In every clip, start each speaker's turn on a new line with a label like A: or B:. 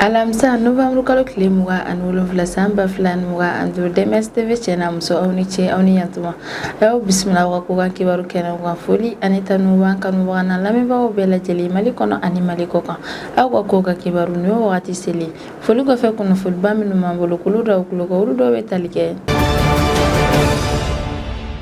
A: Alamisa novembre kalo tile 27 san 2025, DMS TV cɛ n'a muso, aw ni ce, aw ni yantuma. A y'aw bisimila aw ka kokan kibaru kɛnɛ kan. Foli ani tanu b'an kanubaga n'a lamɛnbagaw bɛɛ lajɛlen, Mali kɔnɔ ani Mali kɔ kan. Aw ka kokan kibaru, nin ye wagati selen. Foli kɔfɛ, kunnafoniba minnu b'an bolo k'olu da aw tulo kan, olu dɔw bɛ tali kɛ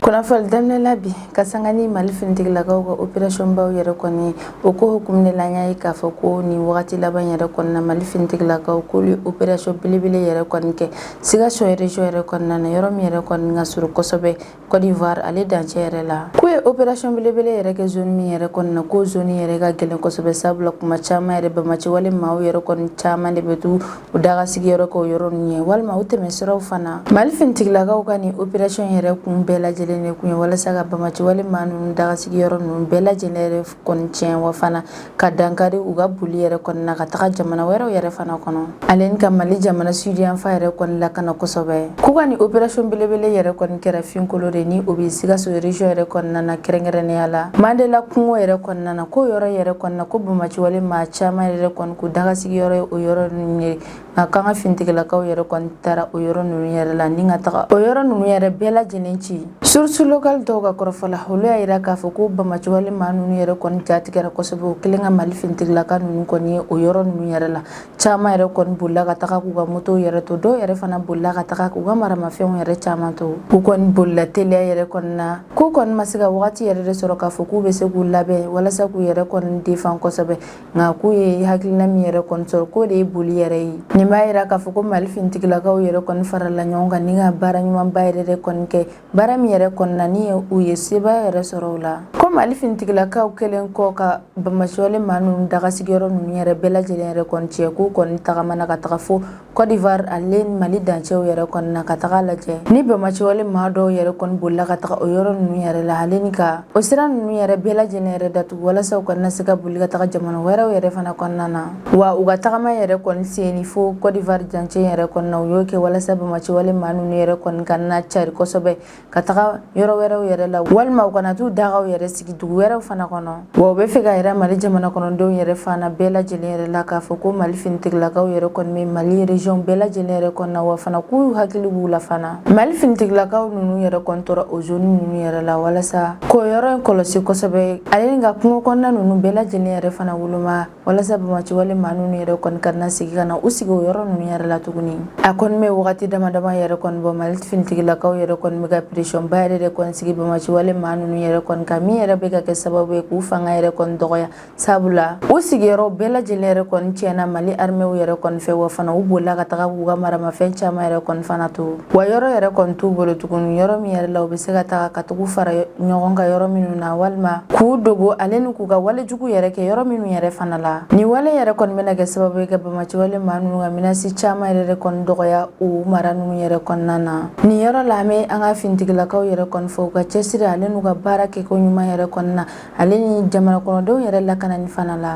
A: kunnafoni daminɛ la bi ka sanga ni Mali finitigilakaw ka opération baw yɛrɛ kɔni. O ko hukumu de la, an y'a ye k'a fɔ ko nin wagati laban yɛrɛ kɔnɔna, Mali finitigilakaw k'olu ye opération belebele yɛrɛ kɔni kɛ Sikaso région yɛrɛ kɔnɔna na, yɔrɔ min yɛrɛ kɔni ka surun kosɛbɛ Côte d'Ivoire ale dancɛ yɛrɛ la. K'u ye opération belebele yɛrɛ kɛ zone min yɛrɛ kɔni na, ko zone yɛrɛ ka gɛlɛn kosɛbɛ, sabula kuma caman yɛrɛ, bamaciwale maaw yɛrɛ kɔni caman de bɛ t'u daga sigiyɔrɔ kɛ o yɔrɔ ninnu ye, walima u tɛmɛ siraw fana. Mali finitigilakaw ka nin opération yɛrɛ kun bɛɛ lajɛlen de kun ye walasa ka bamaciwale maa ninnu daga sigiyɔrɔ ninnu bɛɛ lajɛlen yɛrɛ kɔni tiɲɛ, wa fana ka dankari u ka boli yɛrɛ kɔni na ka taga jamana wɛrɛw yɛrɛ fana kɔnɔ, ale ni ka Mali jamana sud yanfan yɛrɛ kɔni lakana kosɛbɛ. K'u ka nin opération belebele yɛrɛ kɔni kɛra Finkolo de, ni o bɛ Sikaso région yɛrɛ kɔnɔna na, kɛrɛnkɛrɛnnenya la Mandela kungo yɛrɛ kɔnɔna na. Ko yɔrɔ yɛrɛ kɔnɔna na, ko bamaciwale maa caman yɛrɛ kɔni k'u daga sigiyɔrɔ ye o yɔrɔ ninnu ye. Nka k'an ka finitigilakaw yɛrɛ kɔni taara o yɔrɔ ninnu yɛrɛ la ni ka taga o yɔrɔ ninnu yɛrɛ bɛɛ lajɛlen ci. Source locale dɔw ka kɔrɔfɔ la, olu y'a yira k'a fɔ ko bamaciwale maa ninnu yɛrɛ kɔni jatigɛra kosɛbɛ o kelen ka Mali finitigilaka ninnu kɔni ye o yɔrɔ ninnu yɛrɛ la. Caman yɛrɛ kɔni bolila ka taga k'u ka motow yɛrɛ to, dɔw yɛrɛ fana bolila ka taga k'u ka maramafɛnw yɛrɛ caman to. U kɔni bolila teliya yɛrɛ kɔni na, k'u kɔni ma se ka wagati yɛrɛ de sɔrɔ k'a fɔ k'u bɛ se k'u labɛn walasa k'u yɛrɛ kɔni defan kosɛbɛ. Nka k'u ye hakilina min yɛrɛ kɔni sɔrɔ, k'o de ye boli yɛrɛ ye. Nin b'a yira k'a fɔ ko Mali finitigilakaw yɛrɛ kɔni farala ɲɔgɔn kan ni ka baara ɲumanba yɛrɛ de kɔni kɛ, baara min yɛrɛ kɔni na ni u ye sebaaya yɛrɛ sɔrɔ o la. Ko Mali finitigilakaw kɛlen kɔ ka bamaciwale maa ninnu daga sigiyɔrɔ ninnu yɛrɛ bɛɛ lajɛlen yɛrɛ kɔni tiɲɛ, k'u kɔni tagamana ka taga fo Côte d'Ivoire ale ni Mali dancɛw yɛrɛ kɔni na ka taga lajɛ ni bamaciwale maa dɔw yɛrɛ kɔni bolila ka taga o yɔrɔ ninnu yɛrɛ la, ale ni ka o sira ninnu yɛrɛ bɛɛ lajɛlen yɛrɛ datugu walasa u kana se ka boli ka taga jamana wɛrɛw yɛrɛ fana kɔnɔna na. Wa u ka tagama yɛrɛ kɔni senni fo Côte d'Ivoire dancɛ yɛrɛ kɔnɔna na, u y'o kɛ walasa bamaciwale maa ninnu yɛrɛ kɔni kana cari kosɛbɛ ka taga yɔrɔ wɛrɛw yɛrɛ la, walima u kana t'u dagaw yɛrɛ sigi dugu wɛrɛw fana kɔnɔ. Wa u bɛ fɛ ka yira Mali jamana kɔnɔdenw yɛrɛ fana bɛɛ lajɛlen yɛrɛ la k'a fɔ ko Mali finitigilakaw yɛrɛ kɔni bɛ Mali région bɛɛ lajɛlen yɛrɛ kɔnɔna, wa fana k'u hakili b'u la fana. Mali finitigilakaw ninnu yɛrɛ kɔni tora o zone ninnu yɛrɛ la walasa k'o yɔrɔ in kɔlɔsi kosɛbɛ, ale ni ka kungo kɔnɔna ninnu bɛɛ lajɛlen yɛrɛ fana woloma, walasa bamaciwale maa ninnu yɛrɛ kɔni kana segin ka na u sigi o yɔrɔ ninnu yɛrɛ la tuguni. A kɔni bɛ wagati dama dama yɛrɛ kɔni bɔ, Mali finitigilakaw yɛrɛ kɔni bɛ ka pression ba yɛrɛ de kɔni sigi bamaciwale maa ninnu yɛrɛ kɔni kan, min yɛrɛ bɛ ka kɛ sababu ye k'u fanga yɛrɛ kɔni dɔgɔya, sabula u sigiyɔrɔ bɛɛ lajɛlen yɛrɛ kɔni tiɲɛna Mali armée yɛrɛ kɔni fɛ, wa fana u bolila ka taga k'u ka maramafɛn caman yɛrɛ kɔni fana to. Wa yɔrɔ yɛrɛ kɔni t'u bolo tuguni, yɔrɔ min yɛrɛ la u bɛ se ka taga ka tugu fara ɲɔgɔn kan yɔrɔ minnu na, walima k'u dogo, ale ni k'u ka walejugu yɛrɛ kɛ yɔrɔ minnu yɛrɛ fana la. Nin wale yɛrɛ kɔni bɛna kɛ sababu ye ka bamaciwale maa ninnu ka menace caman yɛrɛ de kɔni dɔgɔya o mara ninnu yɛrɛ kɔnɔna na. Nin yɔrɔ la, an bɛ an ka finitigilakaw yɛrɛ kɔni fo u ka cɛsiri, ale n'u ka baara kɛko ɲuman yɛrɛ kɔni na, ale ni jamana kɔnɔdenw yɛrɛ lakanani fana la.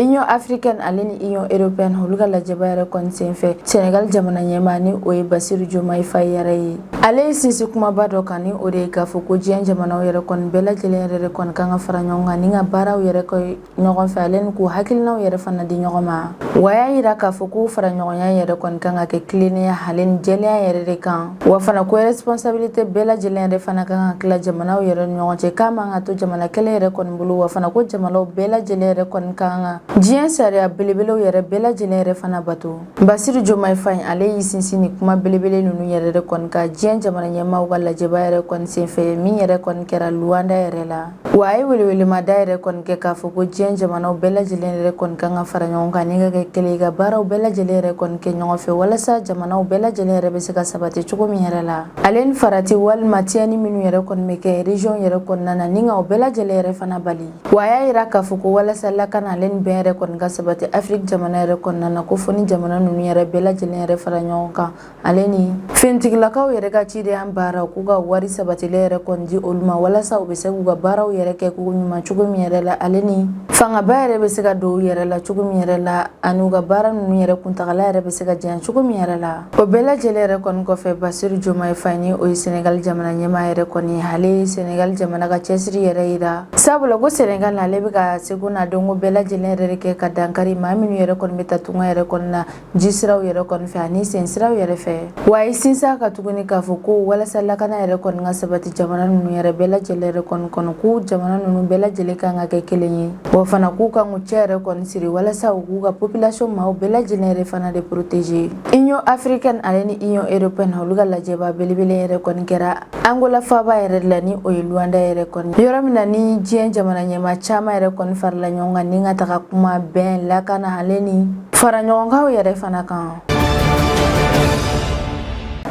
A: Union africaine ale ni Union européenne, olu ka lajɛba yɛrɛ kɔni senfɛ, Sénégal jamana ɲɛmaa, ni o ye Basiru Diomaye Faye yɛrɛ ye, ale ye sinsin kumaba dɔ kan, ni o de ye k'a fɔ ko diɲɛ jamanaw yɛrɛ kɔni bɛɛ lajɛlen yɛrɛ de kɔni kan ka fara ɲɔgɔn kan ni ka baaraw yɛrɛ kɛ ɲɔgɔn fɛ, ale ni k'u hakilinaw yɛrɛ fana di ɲɔgɔn ma. Wa y'a yira k'a fɔ ko fara ɲɔgɔnya yɛrɛ kɔni kan ka kɛ tilennenya ale ni jɛlenya yɛrɛ de kan, wa fana ko responsabilité bɛɛ lajɛlen yɛrɛ fana kan ka tila jamanaw yɛrɛ ni ɲɔgɔn cɛ, k'a man ka to jamana kelen yɛrɛ kɔni bolo. Wa fana ko jamanaw bɛɛ lajɛlen yɛrɛ kɔni kan ka diɲɛ sariya belebelew yɛrɛ bɛɛ lajɛlen yɛrɛ fana bato. Basiru Diomaye Faye, ale y'i sinsin ni kuma belebele ninnu yɛrɛ de kɔni kan diɲɛ jamana ɲɛmaaw ka lajɛba yɛrɛ kɔni senfɛ, min yɛrɛ kɔni kɛra Luanda yɛrɛ la. Wa a ye welewelemada yɛrɛ kɔni kɛ k'a fɔ ko diɲɛ jamanaw bɛɛ lajɛlen yɛrɛ kɔni kan ka fara ɲɔgɔn kan ni ka kɛ kelen, ka baaraw bɛɛ lajɛlen yɛrɛ kɔni kɛ ɲɔgɔn fɛ, walasa jamanaw bɛɛ lajɛlen yɛrɛ bɛ se ka sabati cogo min yɛrɛ la, ale ni farati walima tiɲɛni minnu yɛrɛ kɔni bɛ kɛ région yɛrɛ kɔnɔna na, ni ka o bɛɛ lajɛlen yɛrɛ fana bali. Wa a y'a yira k'a fɔ ko walasa lakana ale ni bɛn yɛrɛ kɔni ka sabati Afiriki jamana yɛrɛ kɔnɔna na, ko fo ni jamana ninnu yɛrɛ bɛɛ lajɛlen yɛrɛ fara ɲɔgɔn kan, ale ni finitigilakaw yɛrɛ ka cidenya baara, k'u ka wari sabatilen yɛrɛ kɔni di olu ma, walasa u bɛ se k'u ka baaraw yɛrɛ kɛ k'u ɲuman cogo min yɛrɛ la, ale ni fangaba yɛrɛ bɛ se ka don u yɛrɛ la cogo min yɛrɛ la, ani u ka baara ninnu yɛrɛ kuntagala yɛrɛ bɛ se ka janya cogo min yɛrɛ la. O bɛɛ lajɛlen yɛrɛ kɔni kɔfɛ, Basiru Diomaye Faye, ni o ye Senegal jamana ɲɛmaa yɛrɛ kɔni, ale ye Senegal jamana ka cɛsiri yɛrɛ yira, sabula ko Senegal, ale bɛ ka seko n'a dɔnko bɛɛ lajɛlen yɛrɛ yɛrɛ de kɛ ka dankari maa minnu yɛrɛ kɔni bɛ taa tunga yɛrɛ kɔni na jisiraw yɛrɛ kɔni fɛ ani sensiraw yɛrɛ fɛ. Wa a ye sinsin a kan tuguni k'a fɔ ko walasa lakana yɛrɛ kɔni ka sabati jamana ninnu yɛrɛ bɛɛ lajɛlen yɛrɛ kɔni kɔnɔ, k'u jamana ninnu bɛɛ lajɛlen kan ka kɛ kelen ye, wa fana k'u kan k'u cɛ yɛrɛ kɔni siri walasa u k'u ka population maaw bɛɛ lajɛlen yɛrɛ fana de protéger. Union africaine ale ni Union européenne, olu ka lajɛba belebele yɛrɛ kɔni kɛra Angola faaba yɛrɛ de la, ni o ye Luanda yɛrɛ kɔni, yɔrɔ min na ni diɲɛ jamana ɲɛmaa caman yɛrɛ kɔni farala ɲɔgɔn kan ni ka taga kuma bɛn, lakana ale ni fara ɲɔgɔnkanw yɛrɛ fana kan.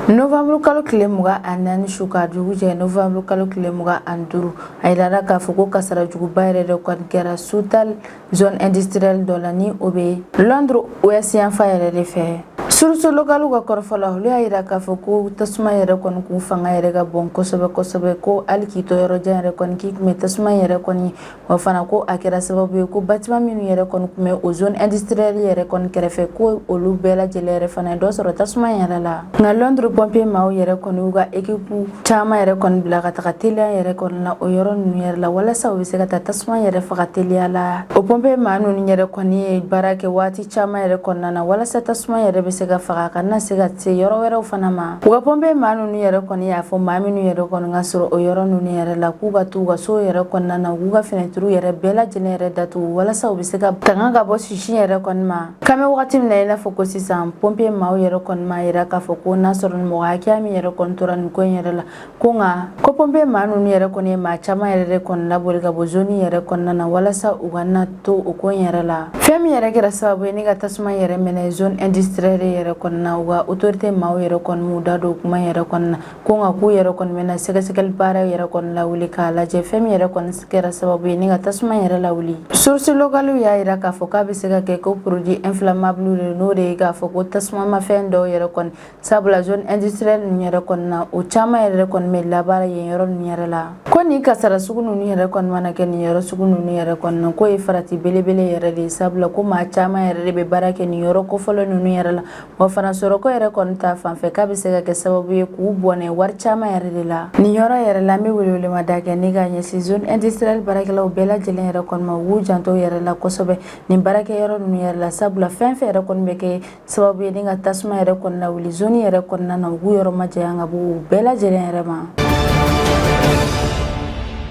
A: Novembre kalo tile 24 su ka dugu jɛ novembre kalo tile 25, a yirara k'a fɔ ko kasara juguba yɛrɛ de kɔni kɛra Southall zone industrielle dɔ la, ni o bɛ Londres ouest yanfan yɛrɛ de fɛ. Source locale ka kɔrɔfɔ la, olu y'a yira k'a fɔ ko tasuma yɛrɛ kɔni kun fanga yɛrɛ ka bon kosɛbɛ kosɛbɛ, ko hali k'i to yɔrɔ jan yɛrɛ kɔni k'i tun bɛ tasuma yɛrɛ kɔni. Wa fana ko a kɛra sababu ye ko bâtiment minnu yɛrɛ kɔni tun bɛ o zone industrielle yɛrɛ kɔni kɛrɛfɛ, ko olu bɛɛ lajɛlen yɛrɛ fana ye dɔ sɔrɔ tasuma yɛrɛ la. Nka Londres pompier maaw yɛrɛ kɔni y'u ka équipe caman yɛrɛ kɔni bila ka taga teliya yɛrɛ kɔni na o yɔrɔ ninnu yɛrɛ la, walasa u bɛ se ka taa tasuma yɛrɛ faga teliya la. O pompier maa ninnu yɛrɛ kɔni ye baara kɛ waati caman yɛrɛ kɔnɔna na walasa tasuma yɛrɛ bɛ se ka faga ka na se ka se yɔrɔ wɛrɛw fana ma. U ka pompier maa ninnu yɛrɛ kɔni y'a fɔ maa minnu yɛrɛ kɔni ka sɔrɔ o yɔrɔ ninnu yɛrɛ la, k'u ka t'u ka so yɛrɛ kɔnɔna na, u k'u ka fenɛtiriw yɛrɛ bɛɛ lajɛlen yɛrɛ datugu walasa u bɛ se ka tanga ka bɔ sisi yɛrɛ kɔni ma. K'an bɛ wagati min na i n'a fɔ ko sisan, pompier maaw yɛrɛ kɔni m'a yira k'a fɔ ko n'a sɔrɔ mɔgɔ hakɛya min yɛrɛ kɔni tora nin ko in yɛrɛ la. Ko nka ko pompier maa ninnu yɛrɛ kɔni ye maa caman yɛrɛ de kɔni laboli ka bɔ zone yɛrɛ kɔnɔna na walasa u ka na to o ko in yɛrɛ la. Fɛn min yɛrɛ kɛra sababu ye ni ka tasuma yɛrɛ mɛnɛ zone industrielle yɛrɛ kɔnɔna, u ka autorité maaw yɛrɛ kɔni m'u da don kuma yɛrɛ kɔnɔna. Ko nka k'u yɛrɛ kɔni bɛna sɛgɛsɛgɛli baara yɛrɛ kɔni lawuli k'a lajɛ fɛn min yɛrɛ kɔni kɛra sababu ye ni ka tasuma yɛrɛ lawuli. Source locale y'a yira k'a fɔ k'a bɛ se ka kɛ ko produit inflammable de, n'o de ye k'a fɔ ko tasumamafɛn dɔw yɛrɛ kɔni, sabula zone industrielle ninnu yɛrɛ kɔni na, o caman yɛrɛ kɔni bɛ labaara yen yɔrɔ ninnu yɛrɛ la. Ko nin kasara sugu ninnu yɛrɛ kɔni mana kɛ nin yɔrɔ sugu ninnu yɛrɛ kɔni na, k'o ye farati belebele yɛrɛ de ye, sabula ko maa caman yɛrɛ de bɛ baara kɛ nin yɔrɔ kofɔlɔ ninnu yɛrɛ la. Wa fana sɔrɔko yɛrɛ kɔni ta fanfɛ, k'a bɛ se ka kɛ sababu ye k'u bɔnɛ wari caman yɛrɛ de la nin yɔrɔ yɛrɛ la. An bɛ welewelema kɛ ni ka ɲɛsin zone industrielle baarakɛlaw bɛɛ lajɛlen yɛrɛ kɔni ma, u k'u janto yɛrɛ la kosɛbɛ nin baarakɛyɔrɔ ninnu yɛrɛ la, sabula fɛn fɛn yɛrɛ kɔni bɛ kɛ sababu ye ni ka tasuma yɛrɛ kɔni lawuli zone yɛrɛ kɔnɔna na, u k'u yɔrɔ majanya ka bɔ u bɛɛ lajɛlen yɛrɛ ma.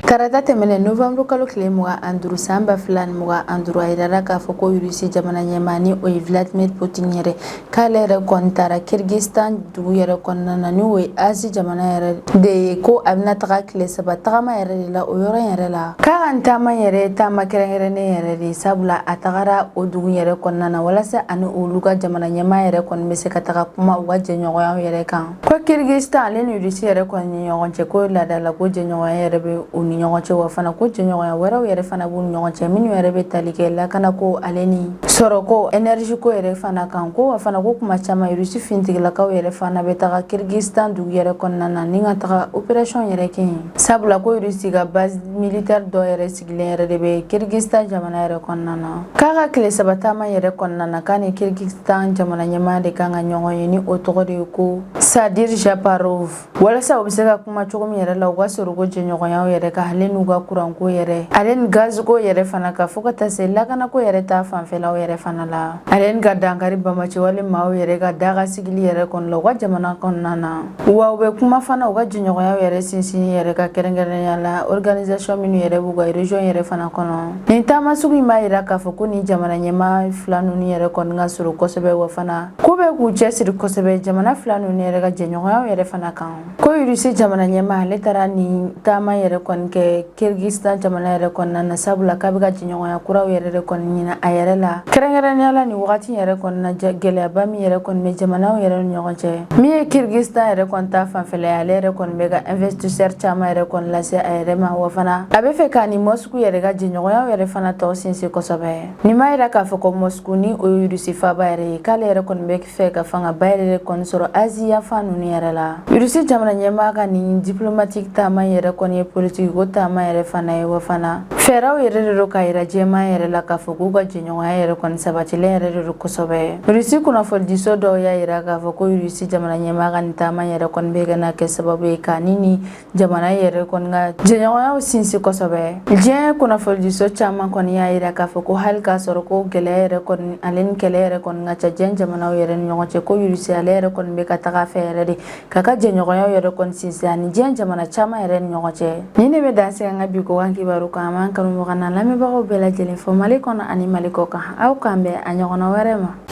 A: Tarata tɛmɛnen, novembre kalo tile 25 san 2025, a yirara k'a fɔ ko Rusi jamana ɲɛmaa, ni o ye Vladimir Poutine yɛrɛ, k'ale yɛrɛ kɔni taara Kyrgyzstan dugu yɛrɛ kɔnɔna na, ni o ye Asie jamana yɛrɛ de ye, ko a bɛna taga tile 3 tagama yɛrɛ de la o yɔrɔ in yɛrɛ la. K'a ka nin taama yɛrɛ ye taama kɛrɛnkɛrɛnnen yɛrɛ de ye, sabula a tagara o dugu yɛrɛ kɔnɔna na walasa ani olu ka jamana ɲɛmaa yɛrɛ kɔni bɛ se ka taga kuma u ka jɛɲɔgɔnyaw yɛrɛ kan. Ko Kyrgyzstan ale ni Rusi yɛrɛ kɔni ni ɲɔgɔn cɛ, ko laadala ko jɛɲɔgɔnya yɛrɛ bɛ u ni ɲɔgɔn cɛ, wa fana ko jɛɲɔgɔnya wɛrɛw yɛrɛ fana b'u ni ɲɔgɔn cɛ minnu yɛrɛ bɛ tali kɛ lakanako ale ni sɔrɔko, énergie ko yɛrɛ fana kan. Ko wa fana ko kuma caman Rusi finitigilakaw yɛrɛ fana bɛ taga Kyrgyzstan dugu yɛrɛ kɔnɔna na ni ka taga opération yɛrɛ kɛ yen, sabula ko Rusi ka base militaire dɔ yɛrɛ sigilen yɛrɛ de bɛ Kyrgyzstan jamana yɛrɛ kɔnɔna na. K'a ka tile 3 taama yɛrɛ kɔnɔna na, k'a ni Kyrgyzstan jamana ɲɛmaa de kan ka ɲɔgɔn ye, ni o tɔgɔ de ye ko Sadir Japarov, walasa u bɛ se ka kuma cogo min yɛrɛ la u ka sɔrɔko jɛɲɔgɔnyaw yɛrɛ kan, ale n'u ka kuranko yɛrɛ ale ni gaziko yɛrɛ fana kan, fo ka taa se lakanako yɛrɛ ta fanfɛlaw yɛrɛ fana la, ale ni ka dankari banbaanciwale maaw yɛrɛ ka daga sigili yɛrɛ kɔnɔ la u ka jamana kɔnɔna na. Wa u bɛ kuma fana u ka jɛɲɔgɔnyaw yɛrɛ sinsinni yɛrɛ ka, kɛrɛnkɛrɛnnenya la organisation minnu yɛrɛ b'u ka région yɛrɛ fana kɔnɔ. Nin taama sugu in b'a yira k'a fɔ ko nin jamana ɲɛmaa fila ninnu yɛrɛ kɔni ka surun kosɛbɛ, wa fana k'u bɛ k'u cɛsiri kosɛbɛ jamana fila ninnu yɛrɛ ka jɛɲɔgɔnyaw yɛrɛ fana kan. Ko Rusi jamana ɲɛmaa, ale taara nin taama yɛrɛ kɔni kɛ Kyrgyzstan jamana yɛrɛ kɔnɔna na, sabula k'a bɛ ka jɛɲɔgɔnya kuraw yɛrɛ de kɔni ɲini a yɛrɛ la, kɛrɛnkɛrɛnnenya la nin wagati yɛrɛ kɔnɔna, gɛlɛyaba min yɛrɛ kɔni bɛ jamanaw yɛrɛ ni ɲɔgɔn cɛ. Min ye Kyrgyzstan yɛrɛ kɔni ta fanfɛla ye, ale yɛrɛ kɔni bɛ ka investisseur caman yɛrɛ kɔni lase a yɛrɛ ma, wa fana a bɛ fɛ k'a ni Moscou yɛrɛ ka jɛɲɔgɔnyaw yɛrɛ fana tɔ sinsin kosɛbɛ. Nin b'a yira k'a fɔ ko Moscou, ni o ye Rusi faaba yɛrɛ ye, k'ale yɛrɛ kɔni bɛ fɛ ka fangaba yɛrɛ de kɔni sɔrɔ Asie yanfan ninnu yɛrɛ la. Rusi jamana ɲɛmaa ka nin diplomatique taama yɛrɛ kɔni ye politique ko taama yɛrɛ fana ye, wa fana fɛn Fɛɛrɛw yɛrɛ de don k'a yira jɛman yɛrɛ la k'a fɔ k'u ka jɛɲɔgɔnya yɛrɛ kɔni sabatilen yɛrɛ de don kosɛbɛ. Rusi kunnafonidiso dɔw y'a yira k'a fɔ ko Rusi jamana ɲɛmaa ka nin taama yɛrɛ kɔni bɛ ka na kɛ sababu ye ka ni jamana yɛrɛ kɔni ka jɛɲɔgɔnyaw sinsin kosɛbɛ. Diɲɛ kunnafonidiso caman kɔni y'a yira k'a fɔ ko hali k'a sɔrɔ ko gɛlɛya yɛrɛ kɔni ale ni kɛlɛ yɛrɛ kɔni ka ca diɲɛ jamanaw yɛrɛ ni ɲɔgɔn cɛ, ko Rusi ale yɛrɛ kɔni bɛ ka taga fɛ yɛrɛ de k'a ka jɛɲɔgɔnyaw yɛrɛ kɔni sinsin ani diɲɛ jamana caman yɛrɛ ni ɲɔgɔn cɛ. Nin de bɛ dan sigi an ka bi kɔkan kibaru kan. An b'an kanubagaw n'an lamɛnbagaw bɛɛ lajɛlen fo Mali kɔnɔ ani Mali kɔ kan. Aw k'an bɛn a ɲɔgɔnna wɛrɛ ma.